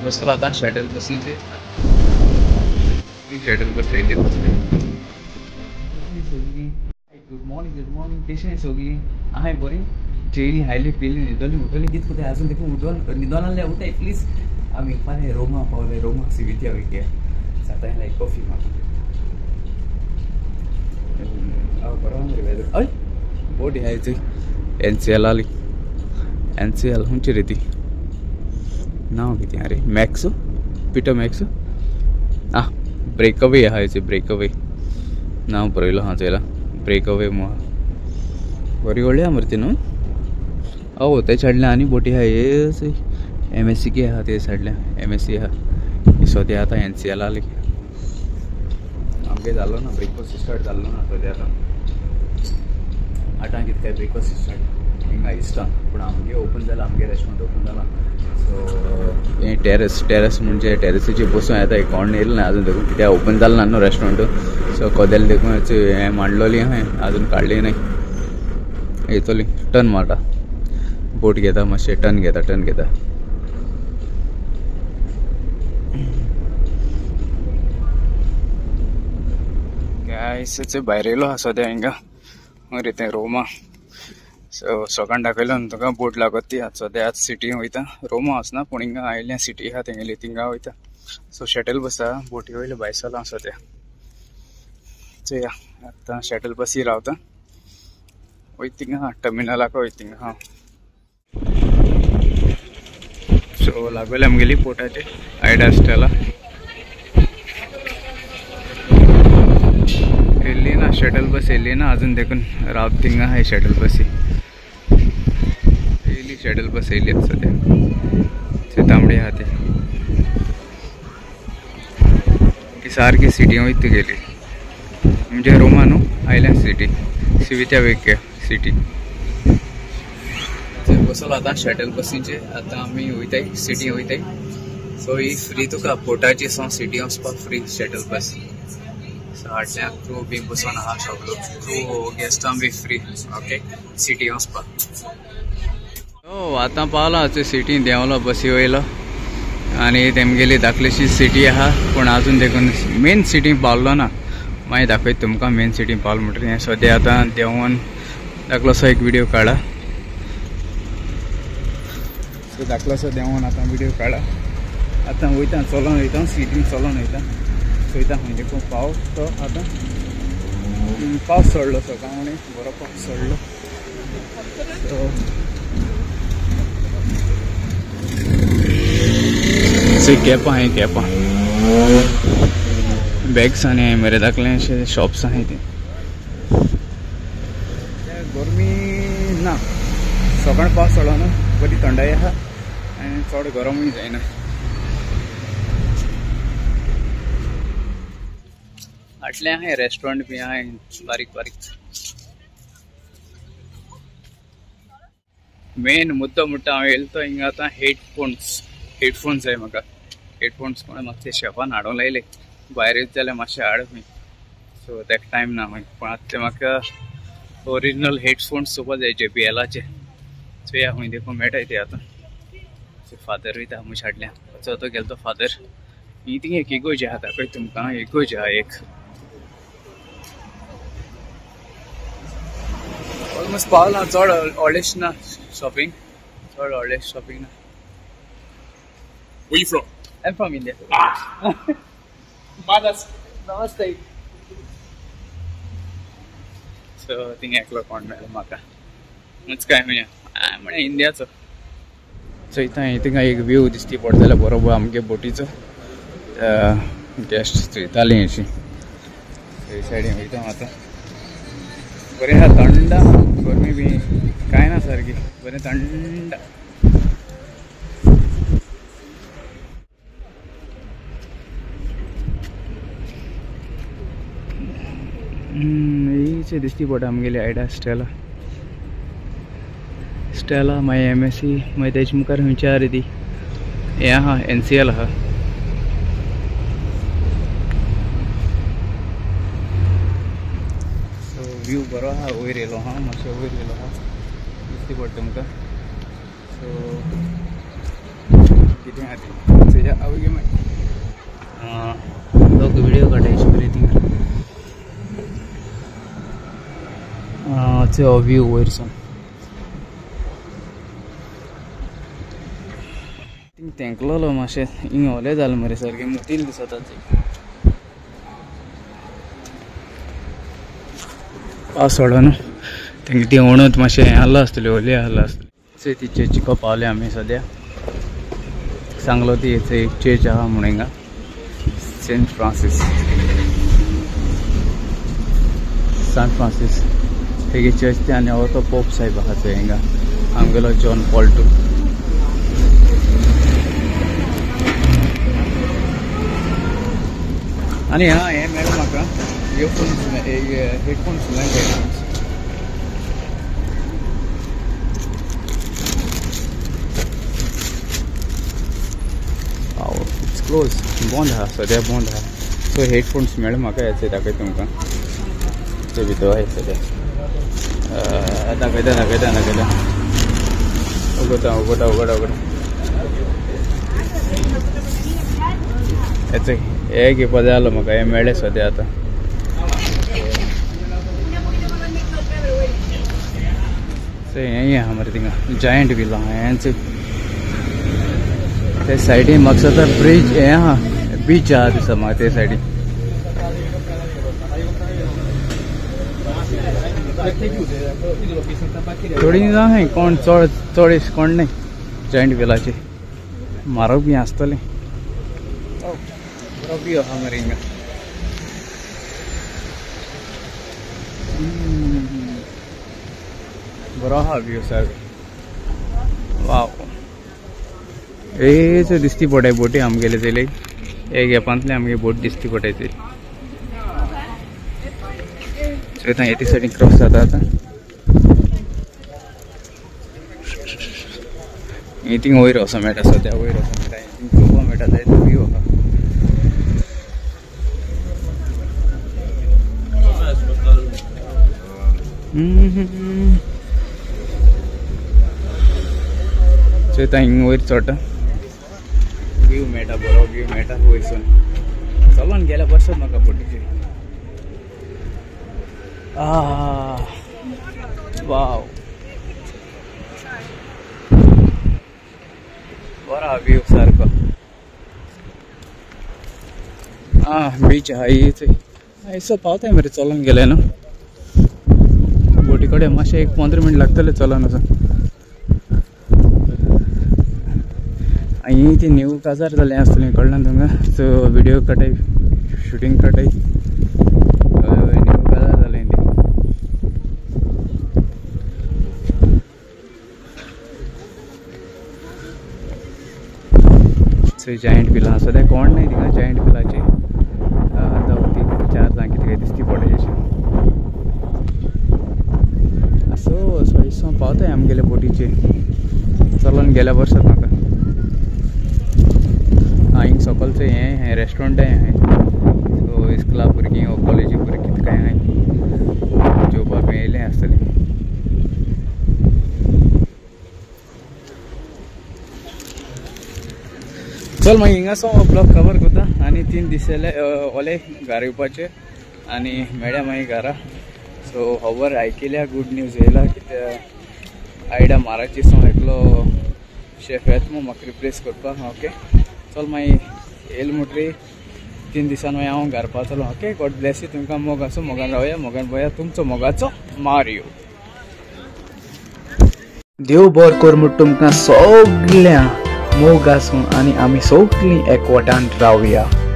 बसला आतां shuttle बसीचेर shuttle bus येयली. Good morning, good morning. कशें सगळीं आहाय बरीं? जेयली हायली पिली न्हिदोली उठली कितें कुठे अजून देखून उठोन न्हिदोन आहले उठाय प्लीज. आमी फाल्यां रोमा पावले. रोमा सिवित्या वयता साताय लायक कॉफी म्हाका बरो मरे वेदर. हय बोट ह्या थंय एन सी एल आली. एन सी एल खंयची रे ती? नांव कितें आरे? मॅक्स पिटो मॅक्स आं ब्रेकअवे आहा हेचे. ब्रेकअवे नांव बरयलो आहा चोयला. ब्रेकअवे म्हूण बरी व्हडली आहा मरे ती न्हू. हय ते सायडल्यान आनी बोटी आहा. हे एम एस सी के आहा ते सायडल्यान. एम एस सी आहा ही सद्या आतां एन सी एल आली. आमगे जालो ना ब्रेकफास्ट स्टार्ट जालो ना सद्या आतां आठांक कितें काय ब्रेकफास्ट स्टार्ट हिंगा इस्टान. पूण आमगे ओपन जाला, आमगे रेस्टोरंट ओपन जाला. सो हें टेरस, टेरस म्हणजे टेरसीचेर बसून येता. कोण येयलो ना आजून देखून कित्याक ओपन जालें ना न्हू रेस्टोरंट. सो कदेल देखून हें मांडलोली आहा आजून काडली नाय. येतली टर्न मारता बोट घेता मातशें टर्न घेता टर्न घेता. गायस भायर येयलो आहा सद्या हिंगा मरे तें रोमा. सो सकाळ दाखयलो न्हू तुका बोट लागत ती. आतां सद्या आतां सिटी वयता. रोमा वचना पूण हिंगा आयल्या सिटी आहा तेंगेली थिंगा वयता. सो शटल बस आहा बोटी वयले भायर सरला हांव सद्या. चोया आतां शटल बसी रावता वयता थिंगा टर्मिनलाक वयता थिंगा. हां सो लागोले आमगेली पोटाचे आयडा स्टेला. येयली ना शटल बस येयली ना अजून देखून रावत थिंगा आहाय शटल बसी. येयली शटल बस येयली आतां सद्या. तांबडी आहा ती सारकी सिटी वयता तुगेली म्हणजे रोमा न्हू आयल्या सिटी सिवित्या वेग्या सिटी. बसलो आतां शटल बसीचेर. आतां आमी वयताय सिटी वयताय. सो ही फ्री तुका पोर्टाची सावन सिटी वचपाक फ्री शटल बस. सो हाडल्या क्रू बी बसोन आहा सगलो क्रू गेस्टां बी फ्री. ओके सिटी वचपाक. सो आतां पावला सिटी देंवलो बसी वयलो आनी तेमगेली धाकलीशी सिटी आहा पूण आजून देखून मेन सिटी पावलो ना. मागीर दाखयता तुमकां मेन सिटी पावलो म्हणटकीर. हें सद्या आतां देंवोन धाकलोसो एक व्हिडियो काडा. सो धाकलोसो देंवोन आतां व्हिडियो काडा. आतां वयता चलोन वयता सिटीन चलोन वयता. चोयता खंय देखून पावस तो आतां पावस चडलो सकाळी बरो पावस चडलो. सो केपां आहाय केपां बॅग्स आनी मरे दाखले अशे शॉप्स आहाय ते. गरमी ना सकाळ पावस चडलो न्हू बरी थंडाय आहा आनी चड गरमूय जायना. आटले आहाय रेस्टोरंट बी आहाय बारीक बारीक. मेन मुद्दो म्हणटा हांव येयलो तो हिंगा आतां हेडफोन्स. हेडफोन्स जाय म्हाका. हेडफोन्स कोणें म्हाका ते शॉपान हाडूंक लायले. भायर येत जाल्यार मातशें हाड खंय. सो ताका टायम ना मागीर. पूण आतां ते म्हाका ओरिजिनल हेडफोन्स चोवपा जाय जे बी एलाचे. चोया खंय देखून मेळटाय ते आतां. फादर वयता म्हज्या हाडल्या चो गेलो तो फादर. ही थिंग एक इगोर्ज आहा दाखयता तुमकां. इगोर्ज आहा एक. ऑलमोस्ट पावला चड व्हडलेश ना शॉपिंग चड व्हडलेश शॉपिंग ना. Where you from? I'm from India. Ah. Mothers. Namaste. So thing एकलो कोण मेळ्ळो म्हाका मुच काय म्हणजे म्हळ्यार इंडियाचो. चोयता थिंगा एक व्यू दिसती पडटा जाल्यार बरोबर आमगे बोटीचो. गेस्ट चोयताली अशी थंय सायडीन वयता आतां. बरें आहा थंड गरमी बी कांय ना सारकी बरें थंड. ही दिसती पडटा आमगेली आयडा स्टेला. स्टेला मागीर एम एस सी मागीर तेजे मुखार खंयची आहा रे ती हें आहा एन सी एल आहा. सो व्यू बरो आहा वयर येयलो आहा मातशें वयर येयलो आहा दिसती पडटा तुमकां. सो कितें आहा तें चोया आवय मागीर लोक व्हिडिओ काडटा बरें थिंगा. हो व्यू वयरसून थिंग तेंकलोलो मातशें हिंग ओलें जालें मरे सारकें मुतील दिसता. पावस पडो न्हू तेंगे ती ओणत मातशें हें आहलो आसतली ओली आहलो आसतली. चोय ती चर्चिको पावले आमी सद्या. सांगलो ती एक चर्च आहा म्हणून हिंगा सेंट फ्रांसीस सान फ्रांसीस तेगे चर्च ती. आनी हो तो पोप साहेब आहा चोय हिंगा आमगेलो जॉन पॉल टू. आनी हा हें मेळ्ळें म्हाका इयरफोन्स हेडफोन्स मेळ्ळे हेडफोन्स. It's close बंद आहा सद्या बंद आहा. सो हेडफोन्स मेळ्ळे म्हाका हेचे दाखयता तुमकां. ते भितर आहा सद्या दाखयता दाखयता दाखयता उगडटा उगडटा उगडटा उगडटा हेचे हे घेवपा जाय आसलो म्हाका. हें मेळ्ळें सद्या आतां. हें आहा मरे थिंगा जायंट व्हील आहा. हेंच ते सायडीन म्हाका दिसता ब्रिज हें आहा बीच आहा दिसता म्हाका ते सायडीन. थोडी आहा कोण चड चड कोण न्हय जायंट व्हिलाचे म्हारग बी आसतलें. बरो व्यू आहा मरे हिंगा. बरो आहा व्यू सारको. वाव हेच दिसती पडटाय बोटी आमगेले चेले हे गेपांतले आमगे बोट दिसती पडटाय ती. सो आतां हे सायडीन क्रॉस जाता आतां. थिंग वयर वचों मेळटा सद्या वयर वचों मेळटा थिंग चोवपाक मेळटा जायतो व्यू आहा. सो आतां हिंग वयर चडटा व्यू मेळटा बरो व्यू मेळटा वयरसून. चलोन गेल्या बसत म्हाका बोटीचेर. वाव बरो आहा व्यू सारको. आं बीच आहा ही पावताय मरे चलोन गेले न्हू बोटी कडेन मातशें एक 15 मिनट लागतले चलोन वचोन. आनी ती न्यू काजार जालें आसतलें कळना तुमकां. सो व्हिडियो काडटाय शुटींग काडटाय न्यू काजार जालें तें. सो जायंट व्हील आसा सद्या कोण न्हय थिंगा जायंट व्हिलाचे. आतां 3 4 जाण कितें काय दिसती पडटा अशें. सो सो पावताय आमगेले बोटीचे चलोन गेल्या वर्सात म्हाका. हिंग सकलचें हें हें रेस्टोरंटाय आहाय. सो इस्कुला भुरगीं वो कॉलेजी भुरगीं कितें काय आहाय जेवपाक बी येयलें आसतलें. चल मागीर हिंगासो हो ब्लॉग कवर करता. आनी 3 दीस जाले ओले घरा येवपाचे आनी मेळ्या मागीर घरा. सो खबर आयकिल्या गूड न्यूज येयला कित्याक आयडा माराची सो एकलो शेफ येता म्हूण म्हाका रिप्लेस करपाक. ओके चल मागीर येयल म्हणटरी 3 दिसान मागीर हांव घरा पावतलो. Okay God Blaise you. तुमकां मोग आसूं मोगान रावया मोगान पळया. तुमचो मोगाचो मारियो. देव बरो कर म्हूण तुमकां सगळ्यांक मोग आसूं आनी आमी सगळीं एकवटान रावया.